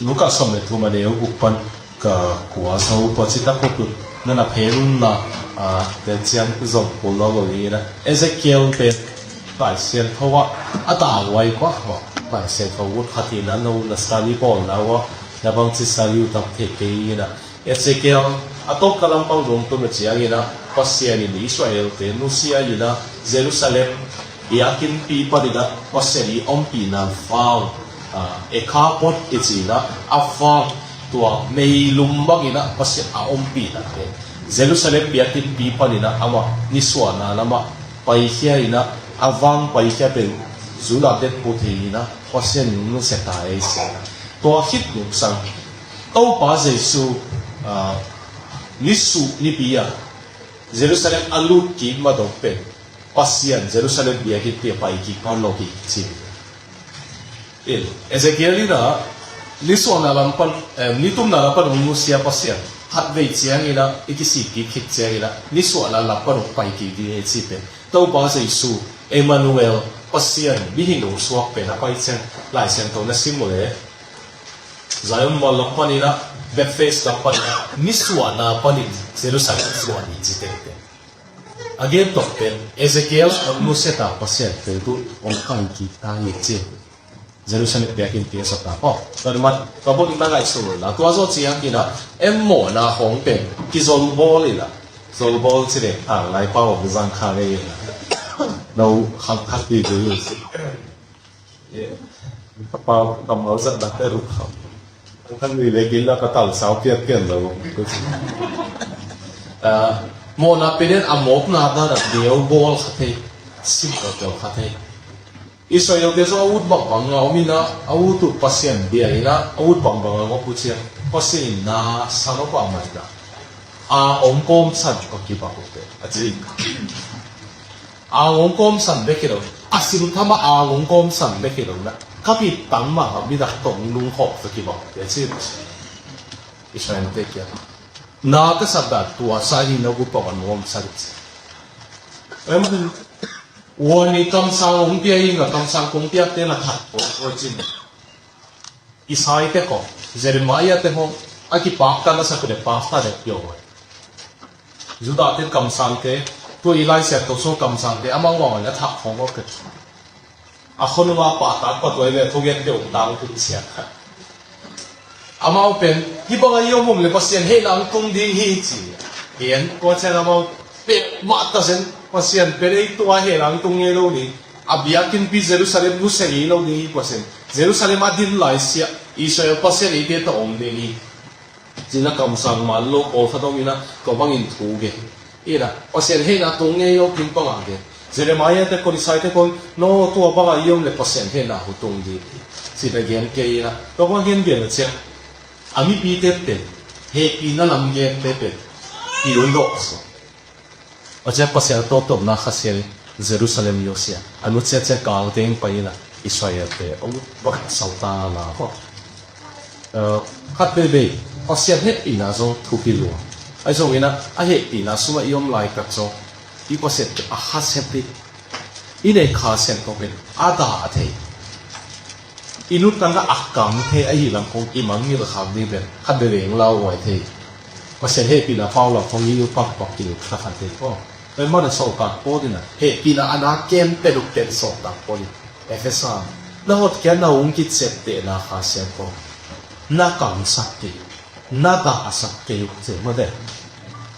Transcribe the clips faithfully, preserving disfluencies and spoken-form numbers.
Luka sawm le thum a neu guk pan ka kua so pua ci tak ko tut na na phe run na, a, te ciang zong pul lo lo ni na. Ezekiel pen Lai Siangtho ah a ta huai kua kua Lai Siangtho ut khat hi na, no na study pawl na ua na bang ci study uh tam thei kei na. Ezekiel a tawp ka lampang dong tum a ciang ina Pasian in Israel te nusia ina Jerusalem biakinnpi panin ah Pasian i ompihna vang, a, Ikabod i ci-in ah a vang tua meilum bangin ah Pasian a ompihna te Jerusalem biakinnpi panin ah amah nisuahna lamah paikhia in ah a vang paikhia pen Judah te pu thei in ah Pasian in nusia ta ei ci-in ah tua khit nungsang Topa Jesu, a, nisuh nipi ah Jerusalem a lut kik ma dong pen Pasian Jerusalem biakinnpi a pai kik pan lo hi ci. In, Ezekiel in ah nisuahna lam pan, em, nitumna lam pan hong nusia Pasian khatvei ciang in ah i kisik kik khit ciang in ah nisuahna lam pan hong pai kik ding hi ci pen Topa Jesu Emmanuel Pasian mihing hong suak pen a pai ciang Lai Siangtho na sim uh le Zion mual lam panin ah Bethpage lam panin ah nisuahna panin Jerusalem suah ni ci tengteng. A gen tawh pen Ezekiel a nusia ta Pasian pen tu hong kai kik ta hi ci. Jerusalem biakinnpi a sawt ta. Aw, tua duh man tua bawk in na ngaihsun uh la tua zawh ciang in ah en mawhna hong pen kizolbawl in ah zolbawl ci le hang lai pau hong zang kha ngei in ah no khang khat ti tu hi. Ka pau ka mau zat dak te ruk kham. Ang khan nui le gil la ka tal sau piat pian lo. Ah, mawhna pen en a mawkna dan a deu bawl kha thei, sim ko teu kha thei. Israel te zong a ut bangbang a om in ah, a ut uh Pasian bia in ah, a ut bangbang a ngop uh ciang Pasian in na sa lo pah mai ta. A om kawm san ka kibak uh te a ci. A ngong kawmsan bek hi lo, a sim thama a ngong kawmsan bek hi lo na. Ka pi tang mah a mi dak tong lung khawk sa kibang te cin. Israel te kia na ka sak dan tua sa hi na gu pawk an ngawm sa dik. Em, wani kamsang ong pia hi nga kamsang kong pia te na that pawk pawk cin. Isai te khawng, Jeremiah te khawng a kipaktan a sak uh le paktan a pia uh. Judah te kamsangte, tua i Lai Siangtho sung kamsangte amau ngawng a thak khawng awk te. A khonunga pahtak patuai le thugen te um tang tung siak khat. Amau pen hih bang a i om om le Pasian hehna ang tung ding hi ci. Gen kua cian amau pek mah ta sen Pasian pen ei tua hehna ang tung ngei lo ni. A biakinnpi Jerusalem nusia ngei lo ding hi Pasian. Jerusalem a din lai siah Israel Pasian eite tawh om ding hi. Cina kamsang man lo pawlkhat om ina tua bangin thu gen. Ina Pasian hehna tung ngei lo ding pangah gen. Jeremiah te kon Isai te kon no tua bangah i om le Pasian hehna hu tung ding hi. Cina gen kei ina tua bang gen gen a ciang a mipite pen hehpihna lam gente pen i un dawh so. A ciah Pasian a tawptawpna Kha Siangin Jerusalem i awsia a, a nu ciacia kal teng pai ina Israel te a ut bak sau ta la khaw. Eh, khat veivei Pasian hehpihna zong thupi lua. Ahi zongin a hehpihna sungah i om lai tak zong i Pasian a kha siam pi i nei Kha Siangtho pen a dah a thei. I nutang a kam thei ahi lam kong i mangngilh khak ding pen khat veivei eng lau huai thei. Pasian hehpihna pau lam kong i pakpak kilh kha khat thei ko. Pen mana sawltak Paul ina hehpihna a na kem peluk pen sawltak Paul in Efesa na hotkhiatna hong kiciaptehna Kha Siangtho na kamsak kei uh. Na dah a sak kei uh ci mawte.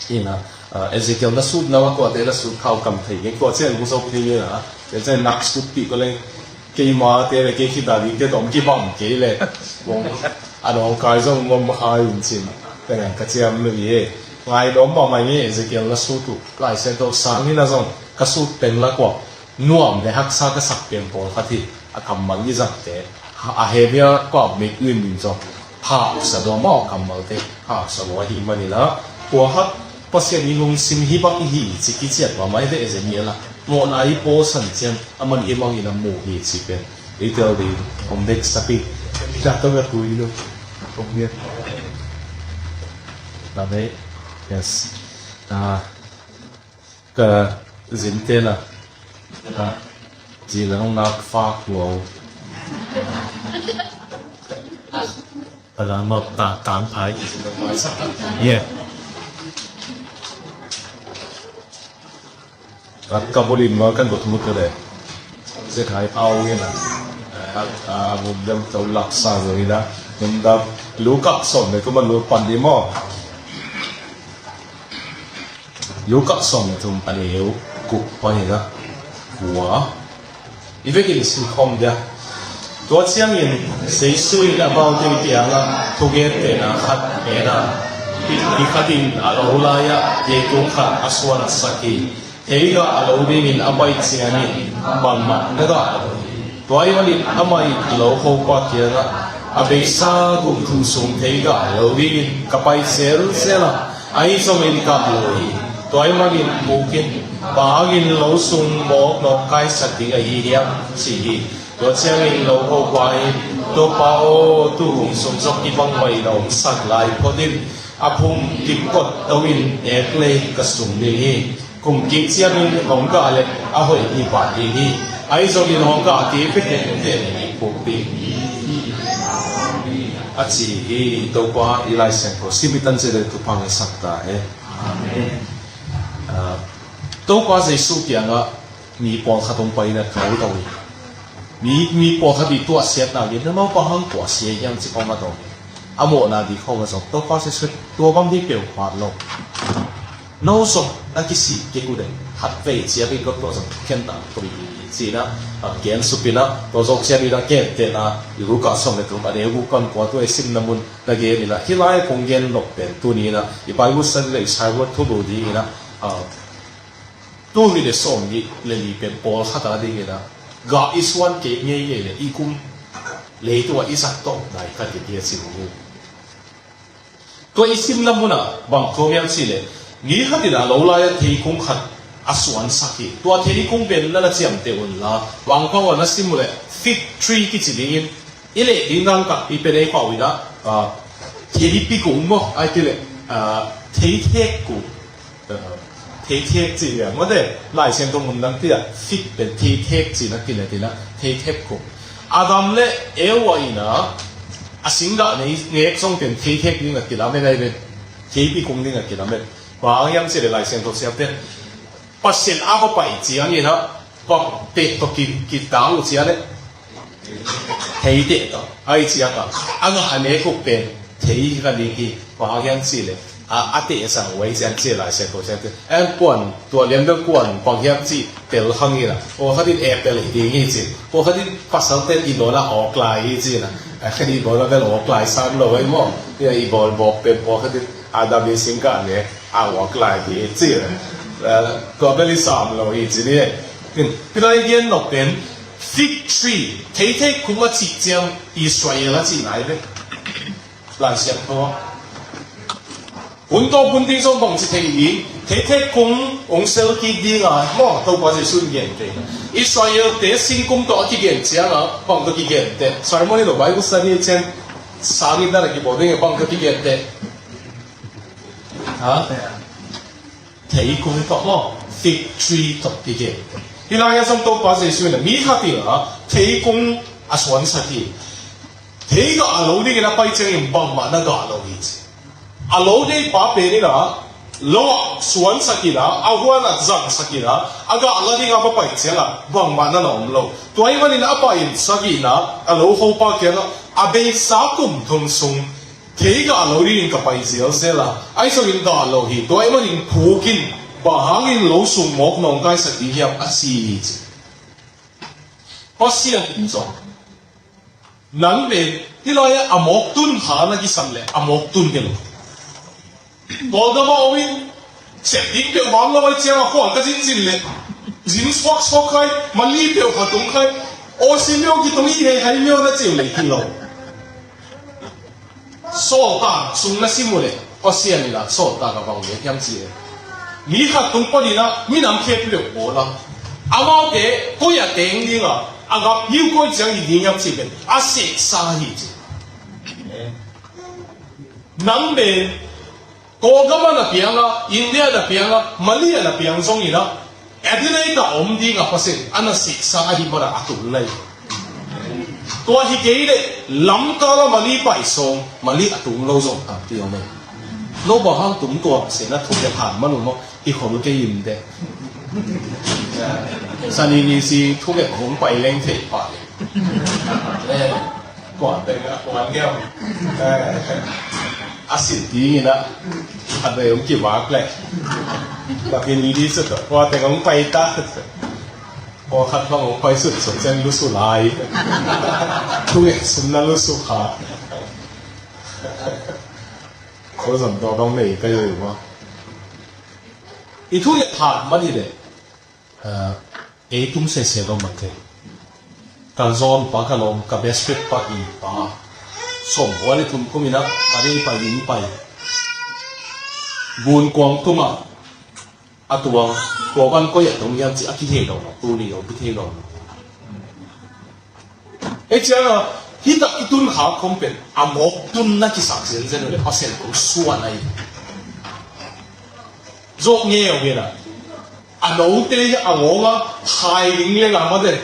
Ina, ah, Ezekiel na sut na wa kuate na sut khau kam thei kei kuate an hong zop ding ina. Te cian nak sut pi ko leng keima te le kei khita ding te tawm kibang kei le. Wong a dawng kai zong ngom hai un cin. Te ngan ka ciam lui e. Ngai dawm mahmah nge Ezekiel na sut uh. Lai Siangtho sang hi na zong ka sut peng la kua. Nuam le haksa ka sak pian pawlkhat hi. A kammal i zangte a hehpihna kua mit nuimin zong hausa dua maw kammalte hausa lua hi manila. Kuakhat Pasian i lungsim hi bang hi ci kiciat mahmah hi ve Ezekiel a mawhna i pawlsan ciang a man hi bangin a muh hi ci pen i tel ding om dek sapi. Dak ka ve tui lo. Om dek. Amen. Yes. Ah, ka zin te la. Ah, zi la nong nak fak lua. Pala mawk ta tang phai. Yeah. Rak ka bulin ma kan bot mut ka de. Zet hai pau ngen a. A, a, mum dem tau lak sa zo ina. Num dap lu kak som ne kuma lu pan di mo. Luka sawm le thum, a neu kuk panin a kua i vekin sin khawm dia. Tua ciangin Jesu in amaute kiangah thugentehna khat ngen a, mi khatin a lo lai-ah theikung khat a suan a sak hi. Theigah a lo dingin a pai ciangin bangmah na gah lo hi. Tua ahih manin amah in lo hopa kiangah, a beisa kum thum sung theigah lo dingin ka pai zelzel a, ahi zongin gah lo hi. Tua ahih manin phuk in, bang hangin lo sung mawk nawngkaisak ding ahi hiam, ci hi. Tua ciangin lo hopa in, Topa aw, tu kum sung zong hih bang mah in a omsak lai phot in, a phung kipkot to in nek lei ka sung ding hi. Kum kik ciangin hong gah leh a hoih hi pah ding hi. Ahi zongin hong gah kei pek in nek lei phuk ding hi, a ci hi. Topa i Lai Siangtho sim i tan ciang thupha ngahsak ta hen. Amen. Ah, Topa Jesu kiangah mi pawlkhat hong pai in a thau to hi. Mi, mi pawlkhat i tuahsiatna in, na naupa hang tuahsia hiam ci khawm a to. A mawhna ding khawm a zong, Topa Jesu, tua bang ding peuh phat lo. No zong na kisih kik uh deh, khatvei ciangin kong tua zong khen ta ko hi, ci-in a, a gen suk in a, tua zawh ciangin a gentehna, Luka sawm le thum, a neu guk pan kua, tua i simna mun na gen in a, hih lai kong gen nop pen tuni in a, i Bible study le i sermon thulu ding in a, a, tul nih le sawmnih le li pen pawlkhat a ding in a, gah i suan kei ngeingei leh i kum leitungah i zat tawh nai khat in hi a ci uh. Tua i simna munah bang thu om hiam cih leh, mi khat in a lo lai-ah theikung khat a suansak hi. Tua theikung pen na na ciamteh un la, bang bang a na sim uh leh fig tree kici dingin, i leh ding dan khat i pen ei pau in a, ah, theipi kung maw, ahih kei leh, ah, theithek kung. Theithek cih liang mate, Lai Siangtho mun dang ciah fig pen theithek cih na kileh in a, theithek kung. Adam le Eva in a, a singgah nei nek zong pen theithek ding a kilamen ahi ven. Theipi kung ding a kilamen. Bang hang hiam cih leh Lai Siangtho siamte, Pasian a va pai ciangin a, bang teh tawh ki, kitang uh ciang leh, thei teh tawh. Ahih ciangin a, a ngah a nek uh pen thei hi ka ning hi, bang hang hiam cih leh, a, a teh sang uh ahih ciang ci Lai Siangtho siamte. En kuan, tua lian bel kuan bang hiam cih tel hang in a, pawlkhat in apple hi ding hi ci. Pawlkhat in pasalte'n i bawl a awk lai hi ci in a, a khat in i bawl a bel awk lai sam lo ahi maw. Tua i bawl bawk pen pawlkhat in Adam in singgah nek a awk lai hi ci in a, eh, tua bel i sam lo hi ci ni. Tua i gen nop pen fig tree, theithek kung a cih ciang Israel a cihna hi ve. Lai Siangtho ah, hun tawp hun ding zong bangci thei hi, theithek kung hong sel kik ding a maw, Topa Jesu in gen thei. Israelte singkung tawh a kigen ciangin bang tawh kigen teh, sermon hi lo, Bible study ciang sangin dan a kibawl ding, bang tawh kigen teh. Ha? Theikung tawh maw, fig tree tawh kigen. Hih lai-ah zong Topa Jesu in a, mi khat in a theikung a suansak hi. Theigah a lo dingin a pai ciangin bangmah na gah lo hi ci. A lo deipa pen in a, lo ah suansak in a, a huan ah zangsak in a, a gah la ding a va pai ciangin bangmah na na om lo. Tua ahih manin a pai in sagihna, a lo hopa kiangah, a beisa kum thum sung theigah lo dingin ka pai zelzel a, ahi zongin gah lo hi. Tua ahih manin phuk in, bang hangin lo sung mawk nawngkaisak ding hiam, a ci hi ci. Pasian in zong, nang pen hih lai-ah a mawk tun kha na kisam leh a mawk tun kei lo. Kawlgam ah om in, sep ding peuh bang lo ahih ciangin a khual ka zinzin leh, zin suaksuak khai, mali peuh kha tung khai, aw si myo kitung hi hei hai myo na ci uh leh khin lo. Sawltak sung na sim uh leh, Pasian in a sawltak a bang gen hiam cih leh, mi khat tung panin a minam khempeuh bawl a, amaute koi a teng ding a, a gam hiu koi ciang hi ding hiam cih pen a seksa hi ci. Nang pen Kawlgam ah na piang a, India ah na piang a, Mali ah na piang zongin a, Adelaide ah om ding a Pasian a na seksa ahih manin a tul lai. Tua hi kei leh lamkal a mali pai sawng, mali a tung lo zong tampi om e. No bang hang tung tuak se na thunget han man uh maw, i khol kei in de. Sani ni si thunget hong pai leng thei pah le. Kuan teng a kuan ngiam. A sin dingin a, a dei hong kivak leh. Lakin i di sut a, kuan teng hong pai ta. Pawlkhat bang hong pai sutsut ciang lusu lai. Thunget sum na lusu kha. Khua zong tawh dong nei ka hi uh maw. I thunget hat man hi leh, ah, ei tung sese dong man thei. Ka zawn pa ka lawm, ka best friend pa i pa. Sawmkua le thum kum in a, a dei pai in pai. Gunkuang tung a, a tuang, tua ban koi a tung hiam ci a kithei lo, tuni lo kithei lo. Ei ciang a, hi tak i tun kha khong pen, a mawk tun na kisak zenzen uh le, Pasian kong suan ahi. Zawh ngeu hi na. A note hi a ngawng a, hai ding le lam a de.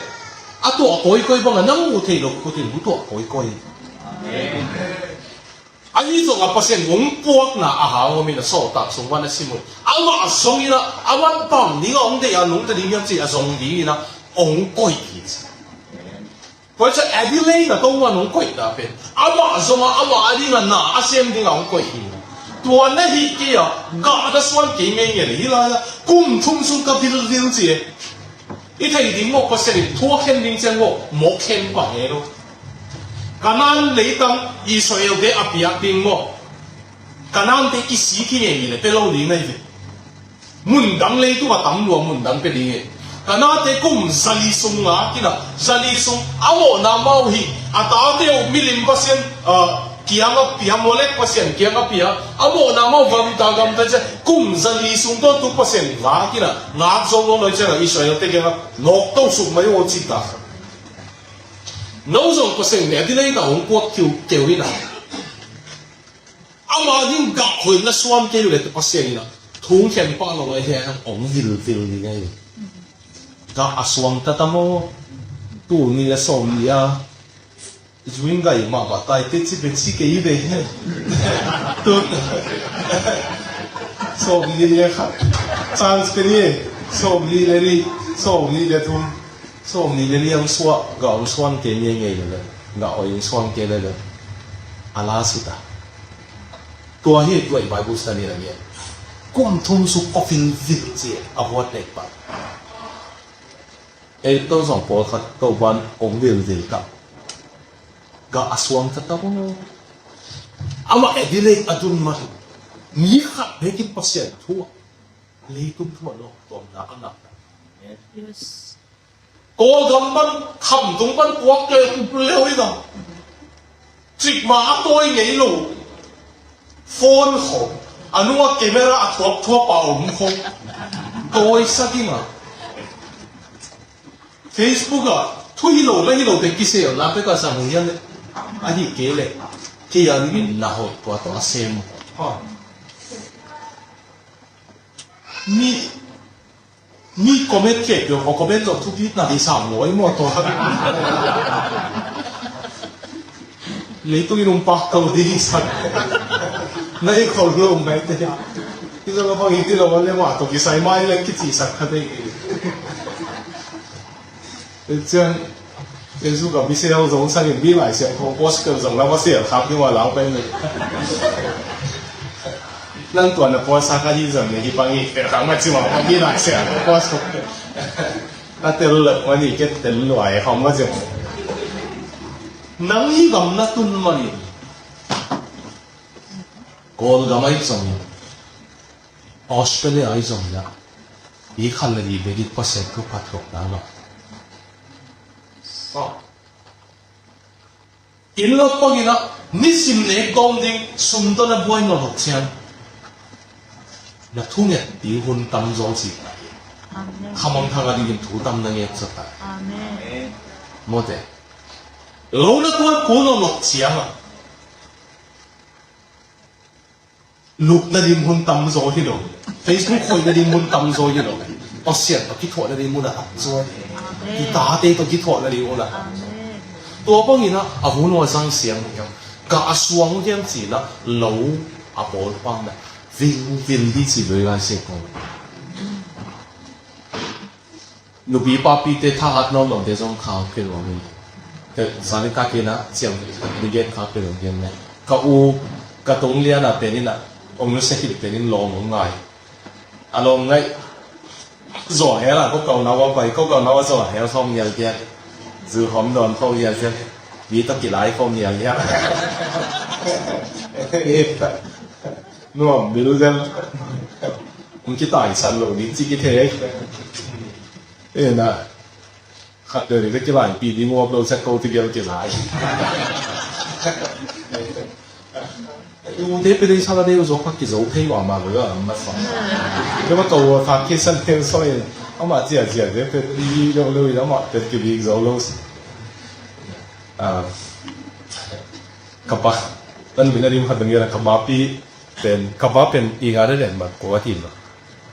A tuah kawikawi bang a, nang mu thei lo, khutin mu tuah kawikawi. Ahi zong a Pasian hong puakna a hang om in a sawltak sung van a sim uh. Amah a zong in a, a van pam ding a hong deih a nungta ding hiam ci a zong ding in a hong koih hi ci. Tua ciang Adelaide na tong van hong koihna pen amah zong a, amah a ding a na a sem ding a hong koih hi. Tua na hi kei a, gah na suan kei ngeingei le hi lai a, kum thum sung ka vilvil ci e. I thei ding maw, Pasian in thu a khen ding ciang maw, mawk khen pah he lo. Kanaan leitang Israelte a piak ding maw. Kanaante kisik hi ngei le pia lo ding na hi ve. Mun dang leitung a tam lua mun dang pia ding hi. Kanaante kum zali sung ngak in a, zali sung a mawhna mau hi, a tate uh milim pasian, ah, kiang a pia, Molek pasian kiang a pia, a mawhna mau gamta gamta ciang kum zali sung tawh tu Pasian ngak in a, ngak zo lo lo ciang a Israelte kiang a nawk to suk mai aw ci ta. No zong Pasian ne a dinei ta hong kuak kiu keu in a. Ama ding gah hoih na suan kei lo le Pasian in a thung khen pah lo lo he hong vilvil ni ngei. Gah a suang ta ta maw. Tu ni le sawm ni a. Zuing gai mah mah tai te ci be ci kei be he. Tut. Sawm ni le khat. Chance pe ni. Sawm ni le ni. Sawm ni le thum. Sawm ni le ni ang suah. Gah ang suan kei ngei ngei le le. Gah oi ang suan kei le le. A la si ta. Tua hi tua i Bible study na ngiat. Kum thum suk a vilvil ci a huat nek pa. Ei to zong pawlkhat to ban ong vilvil ta. Gah a suang ta ta bo. Amah e di lei a dun man. Mi khat bekin Pasian thu. Leitung thu a lawk tuamna a ngah. Yes. Kawlgam pan, khamtung pan puak ke tu leu hi na. Cikmah a tawi ngei lo. Phone khawng. A nungah camera a thuapthuap a om khawng. Tawisak hi na. Facebook ah thu hi lo, na hi lo te kisel, la pek a sang hian le. A hi kei le. Kei a dingin na hawh tua tawh a sem. Ha. Mi Mi comment kek peuh, ko comment zong thupitna hi sam lo, i mawtaw. Leitung in um pak ko ding hi sak. Na i khol lo um mai te. I zong a bang i ti lo le mah tawh kisai mai le kici sak kha dei. Cian Facebook a misel zong sangin mi lai siang khong post keu zong lam a sial khap ding ua lau pen ni. Nang tuan a post a ka hi zong ni hi pang hi, tel khang ma ci ua ka mi lai siang post ko. Ka tel lak ma ni ke tel luai khong ma ci. Nang hi gam na tun ma ni. Kawlgam ai zong ni. Australia ai zong ni. I khan le ni be dit Pasian thu phat khop na ma. Inn lo pangin ah nisim nek gawm ding sum tawh na buai nawn loh ciang na thunget ding hun tam zaw ci. Amen. Khamang thang a dingin thu tam na ngek sa ta. Amen. Mawte. Lo na tuan kul nawn loh ciang ah lupna ding hun tam zaw hi lo. Facebook khoihna ding hun tam zaw hi lo. Pasian tawh kithuahna ding hun a tam zaw. I tate tawh kithuahna ding hun a tam zaw. Tua bangin ah a hun uh a zang siang hiam, gah a suang hiam ci-in ah lo a bawl pah in ah vingving ding ci lo i Lai Siangtho. Nupi papite thahat nawn lote zong khak peuh lo hi. Ka zan i tak in ah ciang ni gen khak peuh lo gen le. Ka u, ka tung lian a pen in ah, ong nusia khin pen in lawng ong ngai. A lawng ngai. Zuau hel a, ko kau nau a pai, ko kau nau a zuau hel hong ngial kiak. Zu hom dawn ko ngial kiak. Mi tawh kilai ko ngial kiak. Nuam bil zel. Ong kitaisan lo ding ci kithei. E na. Khat deuh ding kilaipi ding uap lo sak ko tigel kilai. Tute pen dei sala dei uzo kha kizo thei mahmah lo a masa. Kei ma ko a kha kisan thei soi. Ama zia zia dei pen dei lo lo ina ma pen kibik zo lo. Ah, ka pa, tan bin a rim khat dang ira ka pa pi pen, ka pa pen i nga dei den ma ko a tin lo.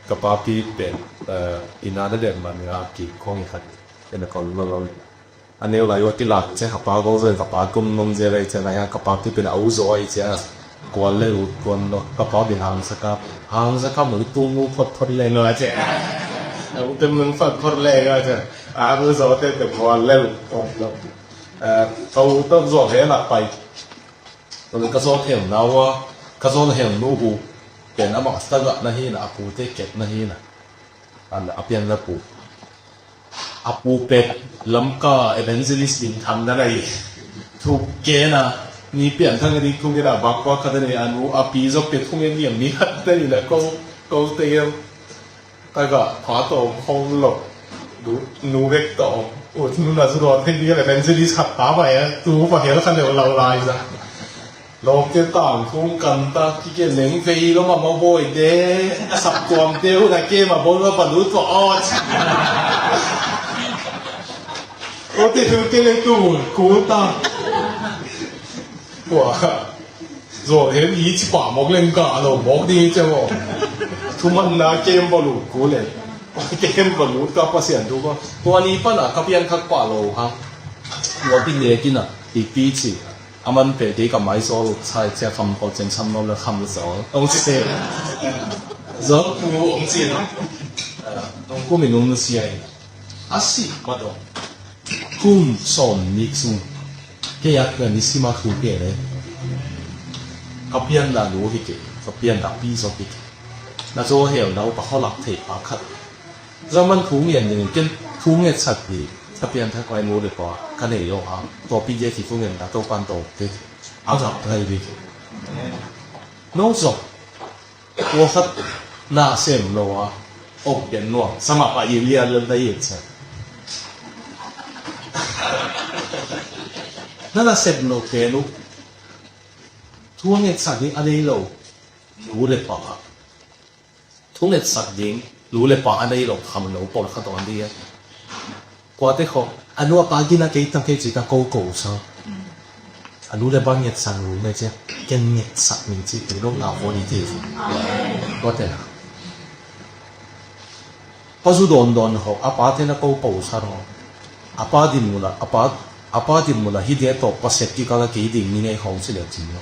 Ka pa pi pen, eh, i nga dei den ma nga ki kong i khat. Pen a ko lo lo. A neu lai ua kilak ciang ka pa ko zong ka pa kum nong zia lai ciang lai a ka pa pi pen a uzo ai ciang. Kual le ut kuan lo. Ka pa pi hang sa ka. Hang sa ka mu tung mu phot phot le lo a ciang. A u tem nong phot phot le lo a ciang. A uzo te te kual le ut kuan lo. Eh, ka u tawh zuau he nak pai. Ka zuau hem na ua. Ka zuau hem nu hu. Pen a mak sa gah na hi na a pu te ket na hi na. An a pian na pu. A pu pek Lamka evangelist ding tham na lai. Thuk kena ni pian thang ni kung kena bak bak khat ni anu a pi zok pek kung en niam ni khat ni la ko ko te yam. Ka ga pha to khong lo. Du nu vek to. Ut nu na zu ro thei ni evangelist khat ta ba ya tu pa hel khat le lau lai za. Lawmte tangthung kan ta, kike leng vei lo mah mawbawi de, saptuamte hun a kem a bawl lo palut pah awt. Awte thute le tu kul ta. Kua, zaw hem i ci pah mawk leng gah lo mawk ding i ci maw. Thumanna kem bawl uh kul le. Kem bawl uh ka Pasian thu ka. Tua ni pan a ka pianthak pah lo hang. Tua pi lek in a, i pi ci. A man peh kei ka mai zawl uh sai cia kham ko cen sam nom le kham zawl. Ong ci se. Zawl pu ong ci na. Ong kum in ong nusia in. A si ma dong. Kum sawm nik sung. Kei a ka ni si ma thu kei le. Ka pian na lu hi kei. Ka pian na pi zaw hi kei. Na zaw hel na upa kholak thei pa khat. Zaman thu ngen ding, ken thu ngetsak ding, ka pianthak koi nu le pa, ka nei lo a, tua pi je ki thu ngen da to pan to te, a gap thai ding. No zong, tua khat na sem lo a, ok ken nuam, sama pa i lia lel da i sa. Na na sem lo te nu, thu ngetsak ding a nei lo, nu le pa. Thu ngetsak ding, lu le pa a nei lo kham lo pawl khat awn ding a. Kuate khawng, a nu a pa gina kei tang kei ci ta ko ko sa. A nu le pa ngetsak lu mei ci, ken ngetsak ning ci, kei lo na ko ni te. Kuate. Pa zu dawn dawn khawng, a pa te na ko ko sa lo. A pa din mula, a pa, a pa din mula hi dia tawh pasek kikala kei ding ni ngei khawng ci le ci lo.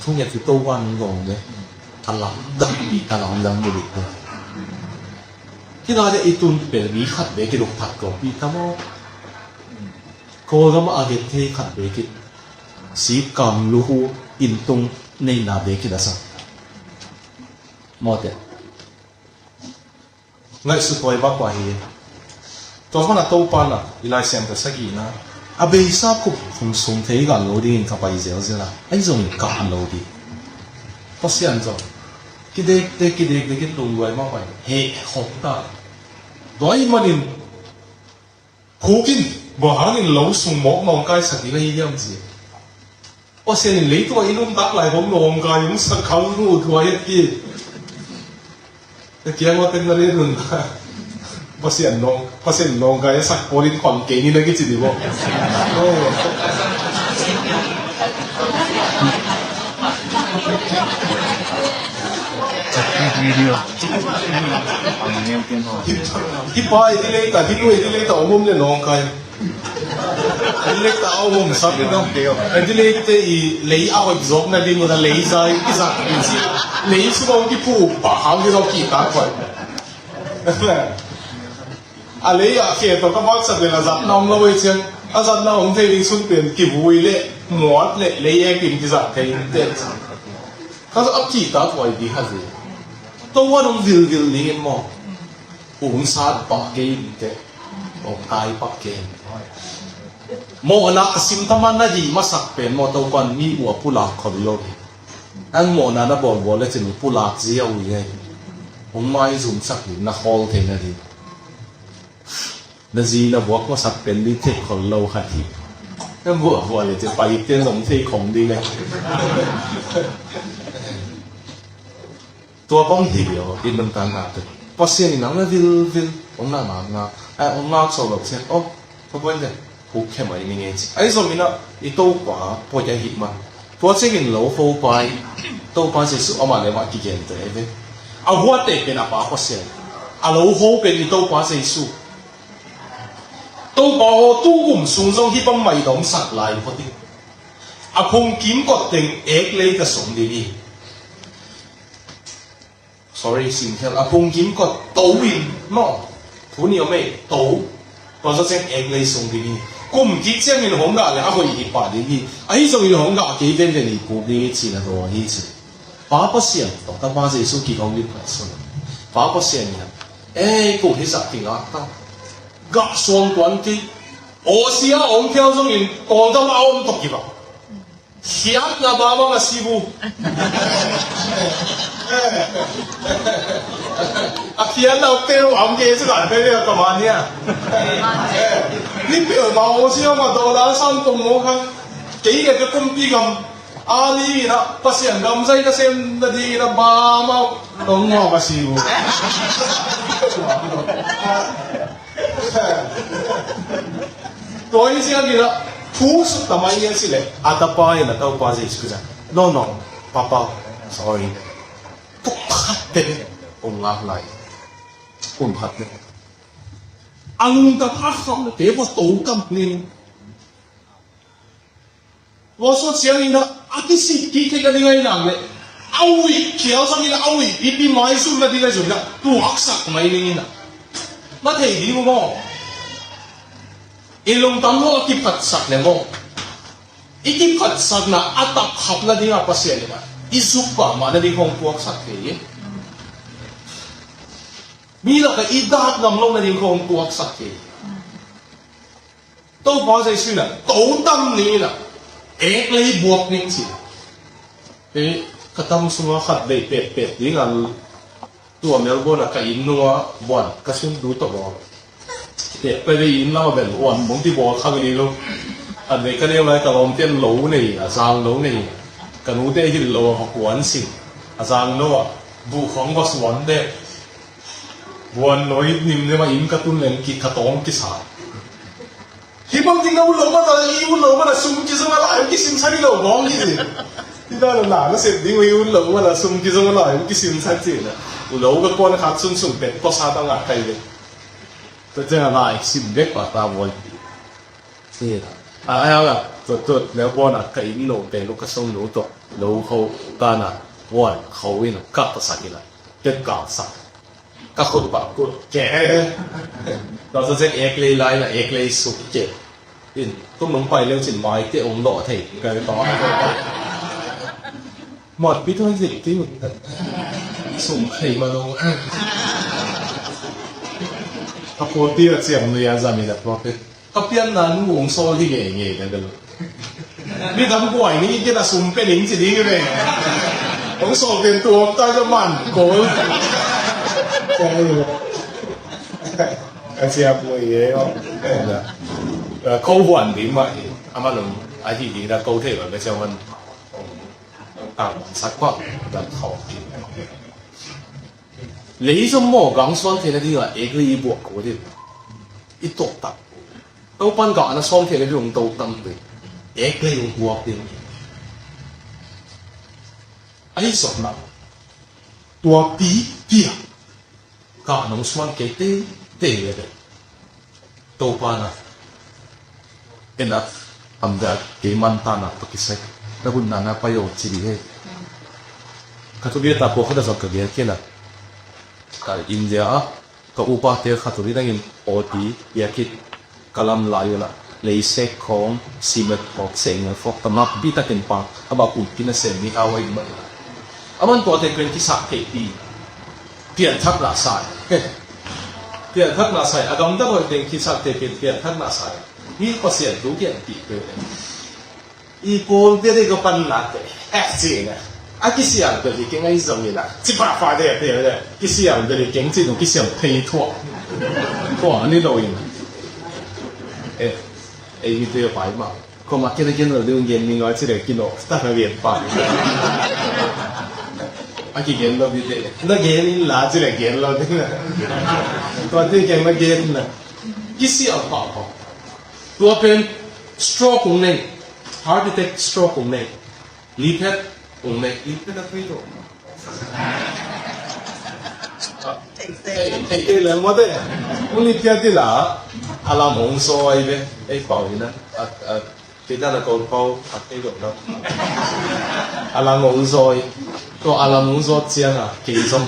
Thu nget ci to wan gong de. A lam dang pi, a lam dang mu dik de. Kina de i tun pel mi khat be ki luk phat ko pi ta maw. Kawlgam a get thei khat be ki. Si kam lu hu in tung nei na be ki da sa. Maw te. Ngaihsut huai bak pah hi. Tua hmana Topa na, i Lai Siangtho sagihna. A beisa kup hong sum thei gal lo dingin ka pai zelzel a. Ahi zongin ka han lo ding. Pasian zong. Kidekte, kidekte, kitung luai mah pai. Heh khop ta. Tua ahih manin. Khukin, bang hangin lo sung mawk nawngkaisak ding ahi hiam ci. Pasian in leitung a i nuntak lai bawm nawngkai hong sak khang hnu thuai a ki. Ka kiang aw tek na len un. Pasian nawng, Pasian nawngkai a sak pawl in khon kei ni na kici dih bawm. Oh. Hi pa, hi lei ta, hi lu, hi lei ta, om om le nawngkai. Adelaide ta a om sak in dong. Adelaide te i lei a hoih zawk nading un a lei zai kizat in si. Lei sung a om kiphuh pah hang kizawk kihtak hoih. A lei ah khe tawh ka maksat le a zatna om lo ei ciang, a zatna om thei ding sun pen kivui le muat le lei ekin kizat thei in te. Ka zat a kihtak hoih di ha zi. Tua hong vilvil ding in maw. Hong sat pah kei in te. Hong kai pah kei in. Mawhna a sim taman na dih masak pen maw Topan mi ua pulak khol lo hi. Ang mawhna na bawlbawl le cin pulak zia uh hi. Hong maizumsak hi na khawl thei na dih. Na zi na buak masak pen dih thei khol lo khat hi. Na buakbuak le cin pai ten zong thei khong dih le. Tua bang hi lio in nuntakna te. Pasian in nang na vilvil hong na ngakngak, ai hong ngak so lo cian. Oh, tua buai le. Huk khe mai ni ngei ci. Ai zom ina i Topa poi ai hih man. Tua ciangin lo ho pai. Topa Jesu amah le amah kigen te ai ve. A huate pen a pa Pasian. A lo ho pen i Topa Jesu. Topa ho tu kum sung zong hih bang mai dom sak lai ho ti. A phungkim kot teng ek lei ka sung ding hi. Sorry, singkhel a phungkim kot to in maw. Thu ni om ei to. Tua zawh ciang ek lei sung ding hi. Kum kik ciangin hong gah le a hoih hi pah ding hi. Ahi zongin hong gah kei venven hi puk ding hi cina daw hi ci. Pa Pasian tawh Tapa Jesu kik hong lim khat sun. Pa Pasian hi a. Ei kung hi zah kingak ta. Gah suang tuan kik. Aw sia om phial zongin tawldam a om tawh kibang. Khiatna bamang a si bu. A khiatna peuh ang ke sika peuh peuh ka mania. Ni peuh ma o si ma do la san tong mo kha. Kei ke kumpi gam. A ni na Pasian gam zai ka sem na di na bamang tong mo ka si bu. Tua hi ziangin a thu suk ta mai ngian si le a tapa in a Topa Jesu Khrist a no no papa sorry. Tuk khat te hong ngak lai. Kum khat te a lungtang a kham te va to kam ning. Tua suak ciangin a kisik kik theih nading ahi nak leh a uih khial zangin a uih pipi maizum nading ahi zongin a tuaksak mai dingin a na thei ding uh maw? I lungtang maw a kiphatsak le maw? I kiphatsakna a takkhap nading a Pasian in a i zuk pah mah nading hong puaksak thei hi. Mi lakah i dak ngam lo nading hong puaksak thei hi. Topa Jesu in a to tam ni in a ek lei buak ning ci. Ka tam sunga khat vei petpet ding a tua Melbourne a ka inn nunga buan ka sun du tawh bawl. Tek pai vei inn lama bel uan bong ti bawl khang ni lo. An vei ka neu lai ka lawmte an lo nei a zang lo nei. Ka nute hil lo a kuan sin a zang lo a buh khong va suan dek. Buan noi nim nema inn ka tun leng ki ka tawng kisa. Hi bang ding na un lo mana i un lo mana sum kizong a lai kisim sa ni lo bawng hi si. Hi na na na sep ding i un lo mana sum kizong a lai kisim sa si na. Un lo ka kuan khat sun sum pet ko sa ta nga kai le. Ta chen a lai sim bek pa ta boi. Ni na. A ai a la tot tot le bon a kai ni lo te lo ka song lo to. Lo ho ta na. Wan ho in ka ta sa ki la. Tet ka sa. Ka khut pah kut ke. Tua zawh ciang ek lei lai na ek lei suk ke. In kum nong pai leu cin mai te ong lawh thei ka tawh. Mawt pi tawh zik ti sum thei ma lo. Ka puan ti a ciam nui a zam i dak lawh thei. Ka pianna nu hong sawl hi ngeingei na bel. Mi dam kuai ni kei na sum pe ning ci ding hi ve. Hong sawl pen tuam ta ka man kol. Ka siap ngeingei aw. Ko huan ding mah hi. A man um a hi ding na ko thei lo ka siap man. Tang sak pa dan khawh. Lei zom maw gang suan theihna dingah ek lei i buak kul ding. I tawh tak. Topan gah na sawm theihna ding hong to tam ding. Ek lei hong buak ding. Ahi sawtna. Tua pi pi ah. Gah nong suan kei te te le ding. Topa na. Ena, amda kei man ta na pa kisai. Na bun na na pa yo ci di hei. Ka tu bia ta po kha da zot ka gel kela. Ka India a, ka upa te kha tu di dangin oti, ya kit, ka lam lai ula. Leisek khong, simet khong, seng khong, ta map bi ta ken pang, a ba kun kin a sem ni a wai ma. A man tua te ken kisak te ti. Pian thak na sai. Pian thak na sai. A gam da hoi te kisak te ken pian thak na sai. Hi Pasian tu kian ti pe. I Paul te de ko pan na te. Eh, ci na. A kisiam te di keng ai zong ina. Ci pa fa de te de. Kisiam te di keng ci no kisiam thei thua. Thua ni do ina. Eh, eh, i te pai ma. Ko ma kene kene lo de un gen ni ngoi ci de kino. Ta na bien pa. A ki gen lo bi te. Na gen in la ci de gen lo de na. Tua te keng na gen na. Kisiam pa pa. Tua pen stroke ung nei, heart attack stroke ung nei, liphet ung nei, liphet a tui lo. Ei, ei, leng mate. Ung liphet ti la, a lam ung so ai be, ei pau ina, a, a, kita na kol pau, a tei lo na. A lam ung so ai, to a lam ung so ciang a, kei zong.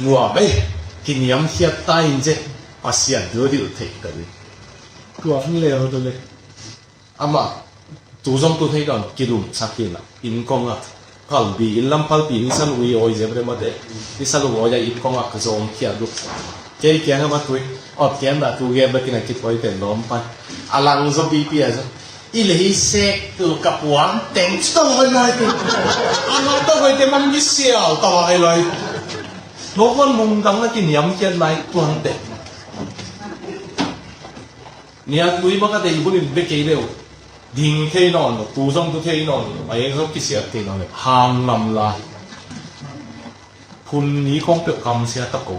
Nua, ei, kiniam hiat ta in je, Pasian du dil thei ka ni. Tua hang le ho to le. Ama, tu zong tu thei don, kidum sak kila. Inn kong a, palpi, inn lam palpi, ni sa lu i oi zem re mate. Ni sa lu oi a inn kong a, ka zong kia du. Kei kia nga ma tui, ot kia na tu ge ba kina ki poi pen lom pan. A lang zo pi pi a zo. I le hi sek tu ka puang, teng sto oi lai tu. A lang to oi te man ni sial to oi lai. No kon mung dang na kiniam kian lai tuan te. Nia tui maka te i bunin be kei leu. Ding thei nawn lo, tu zong tu thei nawn lo, a eng zong kisiat thei nawn lo. Hang nam lai. Phun ni kong peuh kam sia ta ko.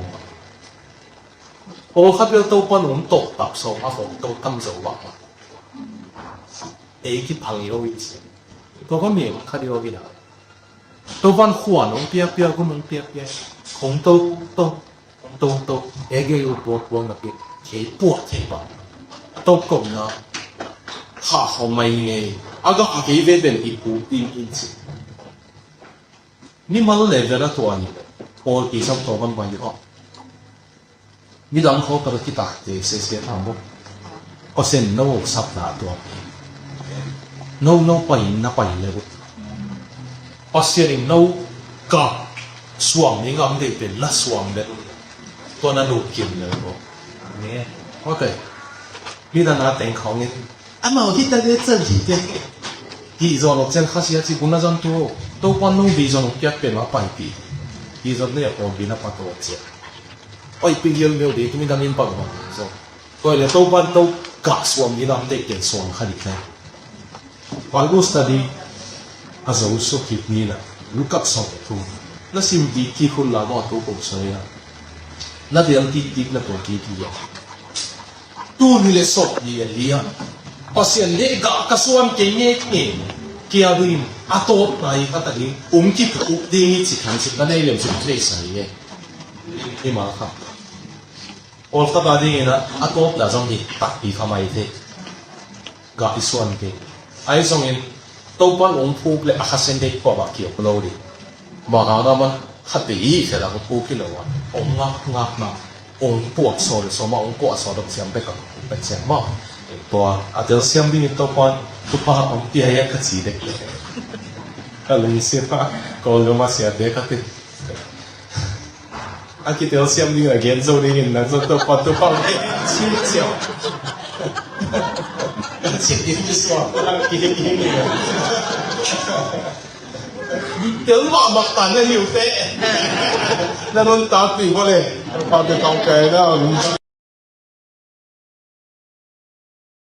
Aw khat bel to pan um to tap so, a kong to tam zo bak. Ei ki phang i lo i ci. Ko ko mi khat i lo i na. Topan khua nong piakpiak, gun nong piakpiak. Khong to, to, khong to, to. Ege u puak puak na pi. Kei puak kei pa. To kong na. Ha khong mai ngei. Aga ha kei ve ben i pu tin in si. Ni mal le ve na tua ni. Paul ki sam to ban ban ni o. Midang khawng ka kitakte sese tham bawk. Pasian no sapna tua. No no pai na pai le bawk. Pasian in no ka suang ni ngam dei pen na suang le. Tua na nu kim le bawk. Ok. Midang na teng khawng in. Amau hita ve cel hi te. Hi zon ok cel khasia ci guna zon tu. Topan no bi zon ok kiak pen ma pai pi. Hi zon ne ok bi na pa to cel. Oi, pi gil meu de, tumi dangin pang bang. So, koi le to pan to ka suam ni lam de ken suam kha dik le. Bible study a zo so kit ni la. Lukat so tu. Na sim di ki khun la mo to ko so ya. Na dial ti ti na to ki ti ya. Tu ni le sop ni ya lia. Pasian le ga ka suam ke nge nge. Kia duin a top nai ka ta ding. Um ki pu ding i ci khan si ka nei lem si tre sa ye. Hi ma kha. Oltaba dingin a, a tawpna zong hi takpi kha mai thei. Gah i suan kei. Ahi zongin Topan ong phuk le a khasen dei pawh a kiok lo ding. Mah hangin a man khat vei i khel a ong phuk hi lo a, ong ngak ngak na, ong puak saw le sawm a, ong puak saw dok siam bek a, bek siam mah. Tua a telsiam dingin Topan tupa ong pia hi a ka ci dek. Ka lungsim a, ka lungsim a sia dek a ti. A kitel siam ding a gen zo dingin nang zong to pat to pau ding. Siam siam. Siam ding ki suak a ki ding ding. Tel mahmah tan na hiu te. Na nun ta pi ko le. Pa te tong kai na.